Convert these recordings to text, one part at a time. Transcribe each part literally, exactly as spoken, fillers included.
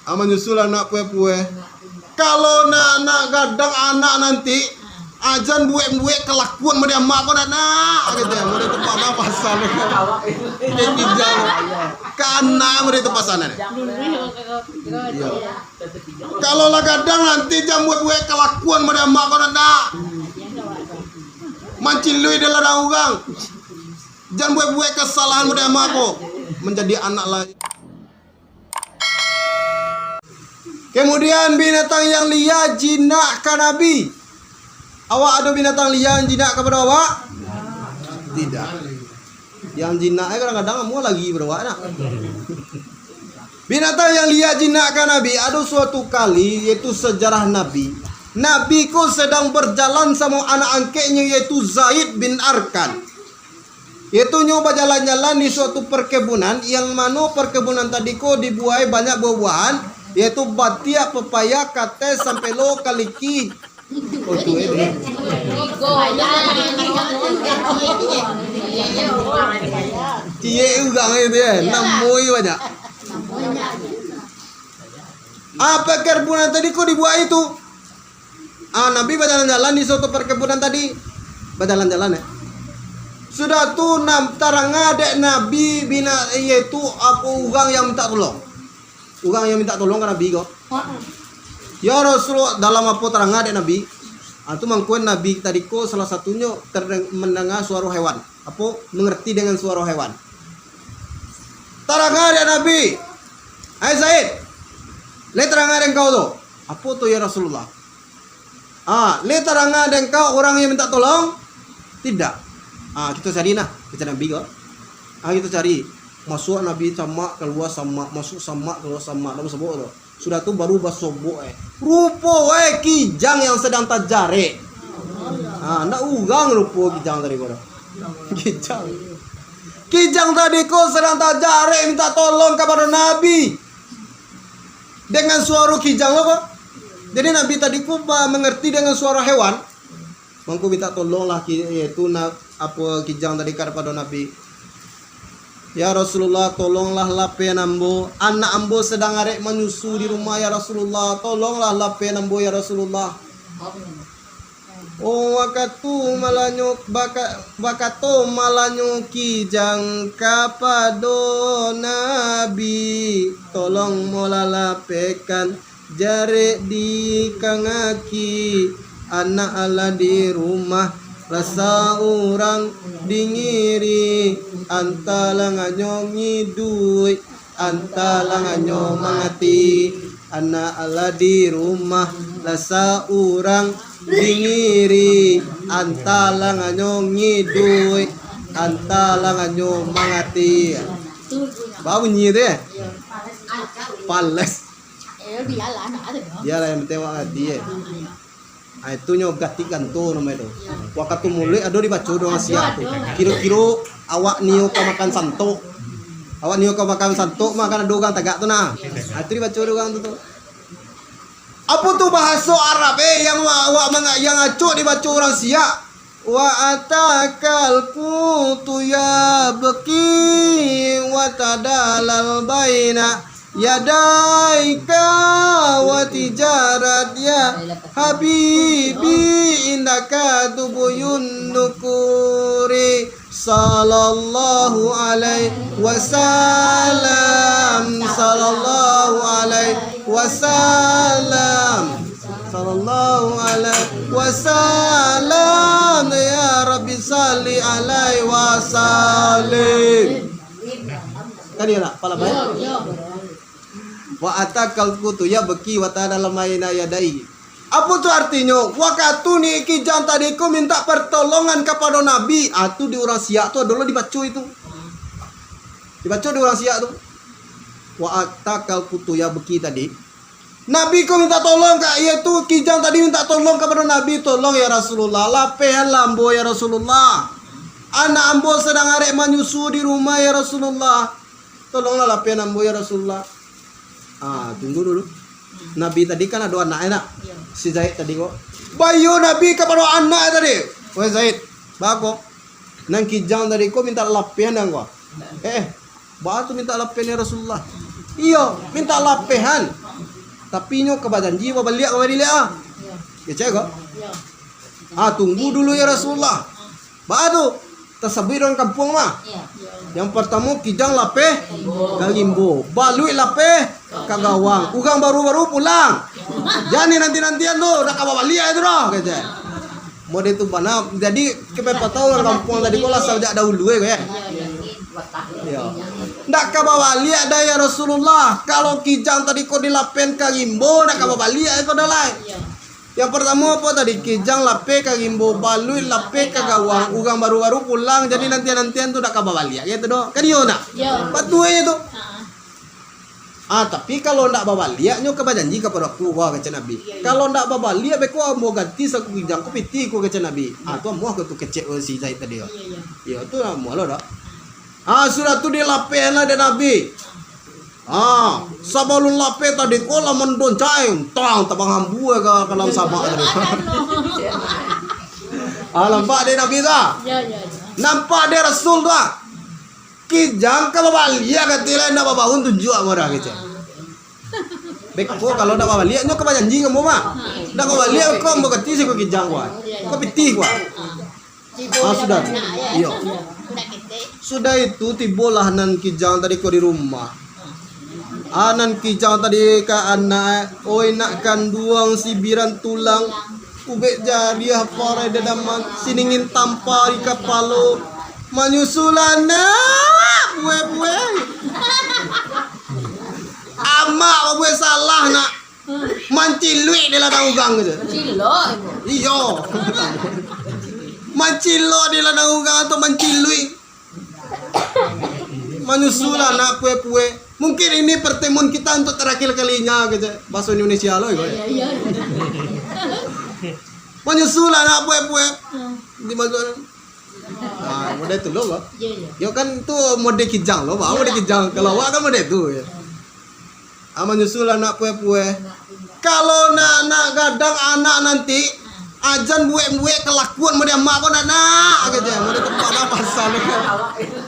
Ah, manyusu lah anak pueh-pueh. Kalau nak, nak gadang anak nanti, ah, jan buek-buek kalakuan model amak ko, nak, nak, gitu ya, model tu pernah pasal. Dia kijang. Ka anak model tu pasal, nak. Iya. Kalau lah gadang nanti, jan buek-buek kalakuan model amak ko, nak, nak. Mancilui di ladang urang. Jan buek-buek kesalahan model amak ko. Manjadi anak lai. Kemudian binatang yang liar jinak ka Nabi. Awak ado binatang liar yang jinak kapado awak? Tidak. Yang jinak eh kadang-kadang amuah lari pado awak nak. Binatang yang liar jinak ka Nabi, ado suatu kali, yaitu sejarah Nabi. Nabi ko sedang berjalan samo anak angkeknyo, yaitu Zaid bin Arkan. Yaitu nyo bajalan-jalan di suatu perkebunan, yang mano perkebunan tadi ko dibuahi banyak buah-buahan, yaitu batiak, pepaya, kateh, sampelo, kaliki. Oh, tu, eh, tu. Ciek urang itu, eh. Namo banyak. Ah, perkebunan tadi ko dibuahi tu. Ah, Nabi bajalan-jalan di suatu perkebunan tadi. Bajalan-jalan, eh. Sudah tu, nam-, taranga dek Nabi bina, yaitu apo, urang yang minta tolong. Urang yang minta tolong ka Nabi ko. "Ya Rasulullah," dalam apo taranga dek Nabi. Ah, tu mangko Nabi tadi ko salah satunyo terdeng-, mandanga suaro hewan. Apo, mengerti dengan suaro hewan. Taranga dek Nabi. "Hai Zaid, lai taranga dek engkau tu?" "Apo tu, ya Rasulullah?" "Ah, lai taranga dek engkau urang yang minta tolong?" "Tidak." "Ah, kito cari nah," kecek Nabi ko. Ah, kito cari. Masuak Nabi samak, kalua samak, masuak samak, kalua samak, dak basobok tu. Sudah tu baru basobok, eh. Rupo, eh, kijang yang sedang tajarek. Ah, ndak urang rupo kijang tadi ko. Kijang. Kijang tadi ko sedang tajarek minta tolong kapado Nabi. Dengan suaro kijang lo ko. Jadi Nabi tadi ko ba-, mengerti dengan suaro hewan. Mangko minta tolonglah ki-, yaitu na-, apo, kijang tadi kapado Nabi. "Ya Rasulullah, tolonglah lapehan ambo. Anak ambo sedang arek manyusu di rumah, ya Rasulullah. Tolonglah lapehan ambo, ya Rasulullah." Oh, wakatu malanyo, baka-, wakato malanyo kijang kapado Nabi, "Tolong molah lapehkan jarek di kangaki, anak alah di rumah, lah saurang di ngiri, antah langanyo ngiduik, antah langanyo mati. Anak alah di rumah, lah saurang di ngiri, antah langanyo ngiduik, antah langanyo mati." Babunyi tu, eh? Pales. Bialah, yang penting awak ngerti, eh. Ah, itu nyo gatik ganto namo itu. Wakatu muluik ado dibaco dek urang siak tu. Kiro-kiro awak nio ka makan santok. Awak nio ka makan santok mah kan ado urang tagak tu nah. Ah, itu dibaco dek urang tu tu. Apo tu bahaso Arab, eh, yang wa-, awak manga-, yang acok dibaco urang siak? "Wa atakal kutu yabki wa tadalal baina yadaika wa tijarat ya habibi indaka tubuyun nukuri." Sallallahu alaihi wasallam, sallallahu alaihi wasallam, sallallahu alaihi wasallam. Ya Rabbi, salli alaihi wasallim. Kan iyo nak, pala baik? Wa atakal kutu yabki wa tadalal maina yadai. Apo tu artinyo? Wakatu ni kijang tadi ko minta pertolongan kapado Nabi. Ah, tu di urang siak tu ado lo dibaco itu. Dibaco di urang siak tu. Wa atakal kutu yabki tadi. Nabi ko minta tolong ka, iyo tu kijang tadi minta tolong kapado Nabi, "Tolong ya Rasulullah, lapehanlah ambo ya Rasulullah. Anak ambo sadang arek manyusu di rumah ya Rasulullah. Tolonglah lapehan ambo ya Rasulullah." Ah, tunggu dulu. Nabi tadi kan ado anaknyo nak? Iyo. Si Zaid tadi ko. Baiyo Nabi kapado anak tadi. "Weh Zaid, baa ko? Nan kijang tadi ko minta lapehan dek ko." "Eh, baa tu minta lapehan ya Rasulullah?" "Iyo, minta lapehan." Tapi inyo ka bajanji babaliak, babaliak ah. Kecek ko? Ah, tunggu dulu ya Rasulullah. Baa tu? Tasabuik urang kampuang mah. Yang partamo, kijang lapeh ka rimbo, baluik lapeh ka gawang. Urang baru-baru pulang. Jan nanti-nantian tu, dak ka babaliak itu doh, kecek. Model tu bana. Jadi, kepepatah urang kampuang tadi ko lah sajak dahulu, eh, ko, ya? Iyo. Ndak ka babaliak dah, ya Rasulullah. Kalau kijang tadi ko dilapeh ka rimbo, ndak ka babaliak ko dah lai. Yang partamo apo tadi? Kijang lapeh ka rimbo, baluik lapeh ka gawang, urang baru-baru pulang, jadi nantian-nantian tu ndak ka babaliak, gitu doh. Kan iyo, nak? Iyo. Batua tu. Ah, tapi kalau ndak babaliak, nyo ka bajanji kapado aku, wah, kecek Nabi. Iyo, iyo. Kalau ndak babaliak, beko ambo ganti sakuku kijang ko pitih ko, kecek Nabi. Ah, tu amuah ko tu kecek si Zaid tadi ko. Iyo, iyo. Iyo, tu amuah lo dak. Ah, sudah tu dilapehan lah dek Nabi. Ah, sabalun lapeh tadi ko lah mandoncai, tang, tabang ambua ka, ka dalam samak tadi. Ah, nampak dek Nabi tu ah? Iyo, iyo, iyo. Nampak dek Rasul tu ah? Kijang ka babaliak, kati lah ndak babaun tunjuak ambo dah, kecek. Beko kalau ndak babaliak, nyo ka bajanji ka ambo mah. Ndak babaliak, ko ambo ganti sakuku kijang ko. Ko pitih ko. Ah, sudah. Iyo. Sudah itu, tibolah nan kijang tadi ko di rumah. Ah, nan kijang tadi ka anak, oi nak kanduang sibiran tulang. Ubek jariah parai dadaman, siningin tampa di kapalo, manyusulah nak, buek-buek. Amak babuek salah nak, manciluik di ladang urang tu. Cilok. Iyo. Mancilok di ladang urang tu, manciluik. Manyusulah nak puek-puek. Mungkin ini pertemuan kita untuk terakhir kalinya, kecek. Bahasa Indonesia lo, yo. Iyo, iyo. Manyusulah nak puek-puek. Dimasuk. Ah, model tu lo, kok. Iyo, iyo. Yo kan tu model kijang lo, Pak. Model kijang. Kalau awak kan model tu, yo. Ah, manyusulah nak puek-puek. Kalau nak, nak gadang anak nanti, ah, jan buek-buek kalakuan model amak ko nak, nak, kecek. Model tempat lah pasal.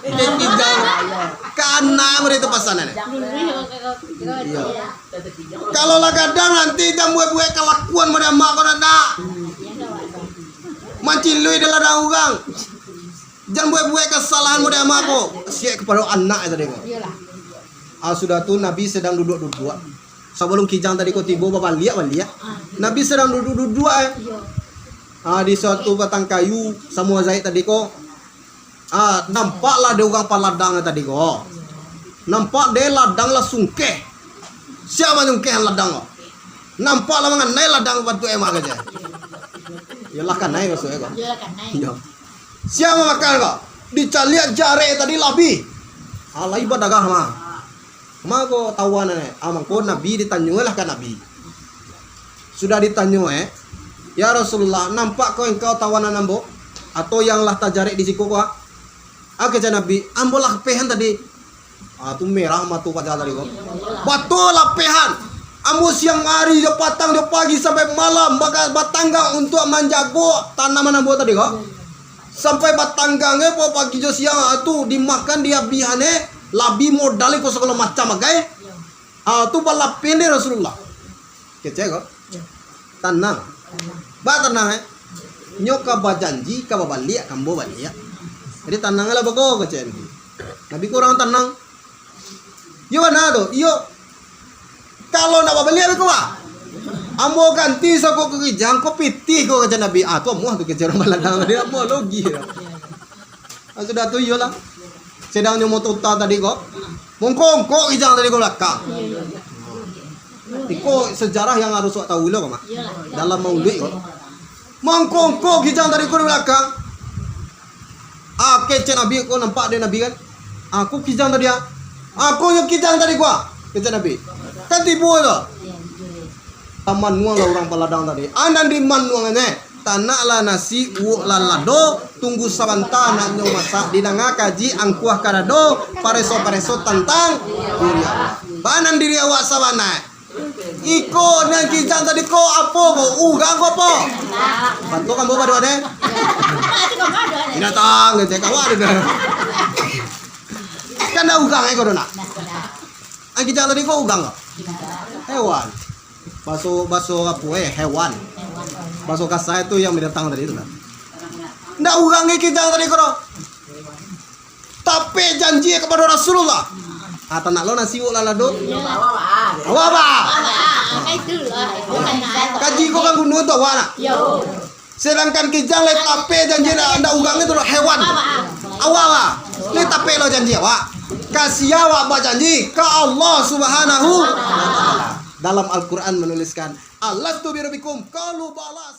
Kayak kijang. Ka anak model tu pasal, nak. Iyo. Kalau lah gadang nanti, jan buek-buek kalakuan model amak ko nak, nak. Manciluik di ladang urang. Jan buek-buek kasalahan model amak ko. Siek kapado anak tadi ko. Iyolah. Ah, sudah tu Nabi sadang duduak-duduak. Sabalun kijang tadi ko tibo babaliak-baliak. Ah. Nabi sadang duduak-duduak, eh. Iyo. Ah, di suatu batang kayu samo Zaid tadi ko. Ah, nampaklah dek urang paladang tadi ko. Nampak dek ladang lah sungkeh. Sia manyungkehan ladang ko. Nampak lah manganai ladang bantuak emak kecek. Iyolah kanai maksudnyo ko. Iyolah kanai. Iyo. Sia mamakan ko. Dicaliak jarek tadi labiah. Ah, lai badarah mah. Mako tawanan, eh. Ah, mangko Nabi ditanyo lah ka Nabi. Sudah ditanyo, eh, "Ya Rasulullah, nampak ko engkau tawanan ambo? Atau yang lah tajarek di siko ko, ah?" Ah, kecek Nabi, "Ambo lapehan tadi." Ah, tu merah mato paja tadi ko. "Batua lapehan. Ambo siang ari jo patang jo pagi sampai malam baka-, batanggang untuak manjago tanaman ambo tadi ko. Sampai batanggang, eh, pagi jo siang, ah, tu dimakan, diabihan, eh, labiah modal ko sagalo macam bagai." Ah, tu balapehan dek Rasulullah. Kecek ko? Tanang. Ba tanang, eh. Nyo ka bajanji, ka babaliak, ka ambo baliak. Jadi tanang lah bago, kecek Nabi. Nabi ko urang tanang. Iyo bana tu, iyo. Kalau nak babaliak ko, bah. Ambo ganti sakuku kijang, ko pitih ko, kecek Nabi. Ah, tu amuah tu kecek urang baladang tadi, amuah logi. Ah, sudah tu iyolah. Sadang nyo motota tadi ko. Mongko-ongko kijang tadi ko balakang. Iko sejarah yang harus awak tahu lo, Mak. Dalam maulid ko. Mongko-ongko kijang tadi ko di balakang. Ah, kecek Nabi ko nampak dek Nabi kan. Aku kijang tadi ah. Aku nyo kijang tadi ko ah. Kecek Nabi. Kan tibo tu. Tamanuang lah urang paladang tadi. Anan di manuang ne. Tanak lah nasi, uwok lah lado, tunggu sabanta nak nyo masak, didanga kaji angkuah kadado, pareso-pareso tantang diri awak. Baa nan diri awak sabana? Iko nan kijang tadi ko apo ko? Urang ko apo? Bantuak ambo baduo deh. Binatang, cek awak deh. Kan ndak urang iko doh nak. Nan kijang tadi ko urang ko? Hewan. Baso, baso apo, eh, hewan. Baso kasa itu yang binatang tadi tu lah. Ndak urang ke kijang tadi ko doh. Tapek janji kepada Rasulullah. Ah, tanak lo nasi wak lah ladok. Awak ba. Kaji ko kan guno tu awak nak. Sedangkan kijang lai tapek janji ndak, ndak urang itu doh, hewan. Awak ba. Lai tapek lo janji awak. Ka sia awak bajanji? Ka Allah Subhanahu wa Ta'ala. Dalam Al-Quran menuliskan, "Alastu birabbikum?" Qalu bala.